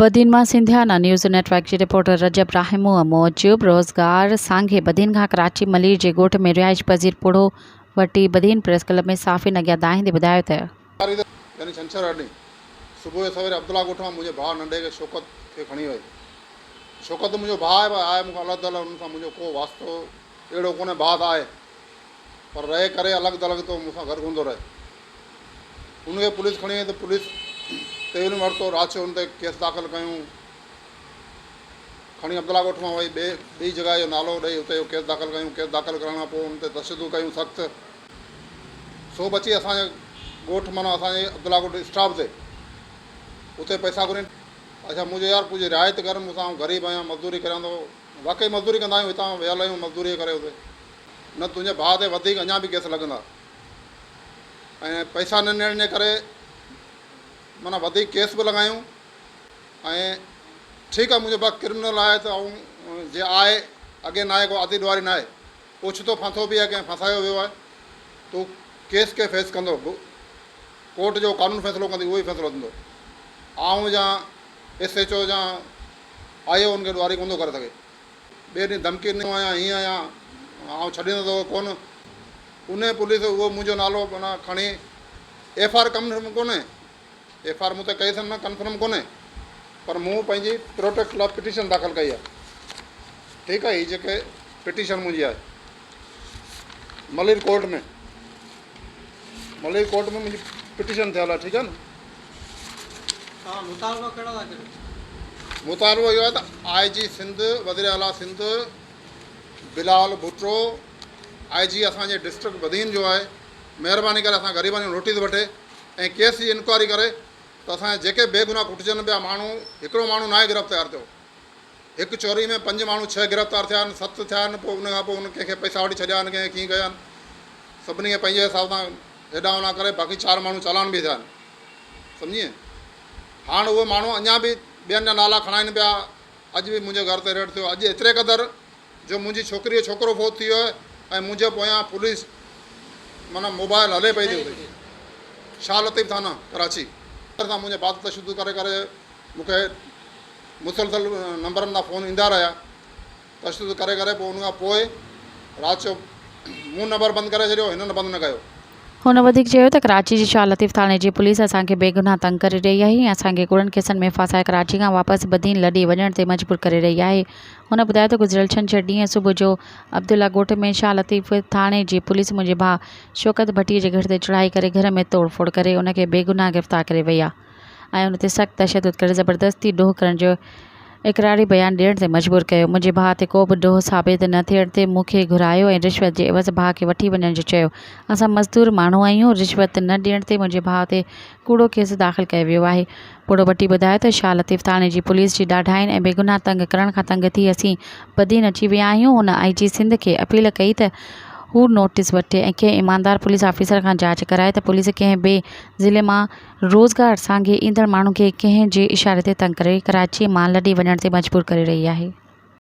بدين مان Sindhiana news net work جي reporter Rajab راهمونء موجب روزگار سانگي بدين کان ڪراچي ملير جي ڳوٺ ۾ رهائش پذير پوڙهو وٽي بدين پريس ڪلب ۾ صحافين اڳيان دانهيندي ٻڌايو ته. تاريخ يعني ڇنڇر ڏينهن صبح جو سوير عبدالله ڳوٺ مان منهنجي ڀاء ننڍي کي شوڪت کي کڻي وئي. شوڪت منهنجو ڀاء آهي پر آهي مون کان الڳ ٿلڳ ان سان منهنجو ڪو واسطو اهڙو ڪونهي ڀاء ته آهي پر رهي ڪري الڳ ٿلڳ ٿو مون سان گڏ ڪونه ٿو رهي. ان کي پوليس کڻي وئي ته پوليس تيل ورتو رات جو ان تي ڪيس داخل ڪيون کڻي عبدالله ڳوٺ مان وئي ٻي ٻي جڳهه جو نالو ڏئي اتي جو ڪيس داخل ڪيون ڪيس داخل ڪرڻ کان پوء ان تي تشدد ڪيون سخت سو بچي اسان جي ڳوٺ معنيٰ اسان جي عبدالله ڳوٺ اسٽاپ تي اتي پئسا گهرين اڇا مون چيو يار ڪجهه رعايت ڪر مون سان آئون غريب آهيان مزدوري ڪريان ٿو واقعي مزدوري ڪندا آهيون هتان ويل آهيون مزدوري ڪري اتي نه تنهنجي ڀاء تي وڌيڪ اڃا به ڪيس لڳندا ۽ پئسا نه ڏيڻ جي ڪري معنيٰ وڌيڪ ڪيس به لڳايون ۽ ٺيڪ آهي منهنجو ڀاء ڪرمنل آهي ته آئون جي آهي اڳي ناهي ڪو عادي ڏوهاري ناهي اوچتو ڦاٿو به آهي ڪنهن ڦاسايو ويو آهي تو ڪيس کي فيس ڪندو ڪورٽ جو قانون فيصلو ڪندي اهو ئي فيصلو ٿيندو آئون يا ايس ايڇ او يا آء او ان کي ڏوهاري ڪونه ٿو ڪري سگهي ٻئي ڏينهن ڌمڪي ڏني آهيان هيئن آهيان آئون ڇڏيندس توکي ڪونه انهي پوليس اهو منهنجو نالو معنيٰ کڻي ايف آر ڪنفرم ڪونهي ايف آر مون تي ڪئي اٿن نه ڪنفرم ڪونهي پر مون پنهنجي پروٽيڪٽ لاء پٽيشن داخل ڪئي آهي ٺيڪ آهي هي جيڪي پٽيشن منهنجي آهي ملير ڪورٽ ۾ ملير ڪورٽ ۾ منهنجي پٽيشن ٿيل آهي ٺيڪ آهي نه توهان مطالبا ڪهڙا ٿا ڪريو؟ مطالبو اهو آهي ته آء جي سنڌ وزير اعليٰ سنڌ بلاول ڀٽو آء جي اسان جي ڊسٽرڪٽ بدين جو آهي مهرباني ڪري اسان غريبن جو نوٽيس وٺي ۽ ڪيس جي انڪوائري ڪري ته اسان جا جيڪي بيگناهه ڪٽجن پيا ماڻهو هڪڙو ماڻهو ناهي گرفتار ٿيو هڪ چوري ۾ پنج ماڻهو ڇهه گرفتار ٿيا آهن ست ٿيا آهن پوء ان کان پوء ان ڪنهن کي پئسا وٺي ڇڏيا آهن ڪنهن کي ڪيئن ڪيا آهن سڀني کي پنهنجي حساب سان هيڏانهن هوڏانهن ڪري باقي چار ماڻهو چالان به ٿيا آهن سمجهي هاڻ اهي ماڻهو اڃا به ٻين جا نالا کڻائين پيا اڄ به منهنجي گهر تي ريڊ ٿيو اڄ ايتري قدر جو منهنجي ڇوڪري جو ڇوڪرو فوت ٿي ويو آهي ۽ منهنجي پويان پوليس معنيٰ موبائل هلي پئي ٿي اتي شاهه لطيف ٿانا ڪراچي سان منهنجي بات تشدد ڪري ڪري مون کي مسلسل نمبرن تان فون ايندا رهيا تشدد ڪري ڪري پوء ان کان پوء رات جو مون نمبر بند ڪري ڇڏيو هنن بند نه ڪيو. هن وڌيڪ چيو ته ڪراچي جي شاهه لطيف ٿاڻي جي پوليس اسان کي بيگناهه تنگ ڪري رهي آهي ۽ اسان کي ڪوڙن ڪيسن ۾ ڦاسائي ڪراچي کان واپس بدين لڏي وڃڻ تي مجبور ڪري رهي آهي. هن ٻڌايو ته گذريل ڇنڇر ڏينهن صبح جو عبدالله ڳوٺ ۾ شاهه لطيف ٿاڻي جي پوليس منهنجي ڀاء شوڪت ڀٽي جي گهر تي چڙهائي ڪري گهر ۾ توڙ ڦوڙ ڪري ان کي بيگناهه گرفتار ڪري وئي آهي ۽ ان تي سخت تشدد ڪري زبردستي ڏوهه ڪرڻ جو اقراري بيان ڏيڻ تي مجبور ڪيو. منهنجي ڀاء تي ڪو به ڏوهه ثابت نه ٿيڻ تي مون کي گهرايو ۽ رشوت جي عيوض ڀاء کي وٺي وڃڻ جو چيو. اسان مزدور ماڻهو آهيون، رشوت نه ڏيڻ تي منهنجي ڀاء تي ڪوڙو ڪيس داخل ڪيو ويو آهي. پوڙهو ڀٽي ٻڌايو ته شاهه لطيف ٿاڻي جي پوليس جي ڏاڍاين ۽ بيگناهه تنگ ڪرڻ کان تنگ ٿي اسين بدين اچي ويا آهيون. هن آء جي سنڌ کي اپيل ڪئي ته هو نوٽيس وٺي ۽ ڪنهن ايماندار پوليس آفيسر کان جاچ ڪرائي ته پوليس ڪنهن ٻئي ضلعي مان روزگار سانگي ايندڙ ماڻهن کي ڪنهن جي اشاري تي تنگ ڪري ڪراچيء مان لڏي وڃڻ تي مجبور ڪري رهي آهي.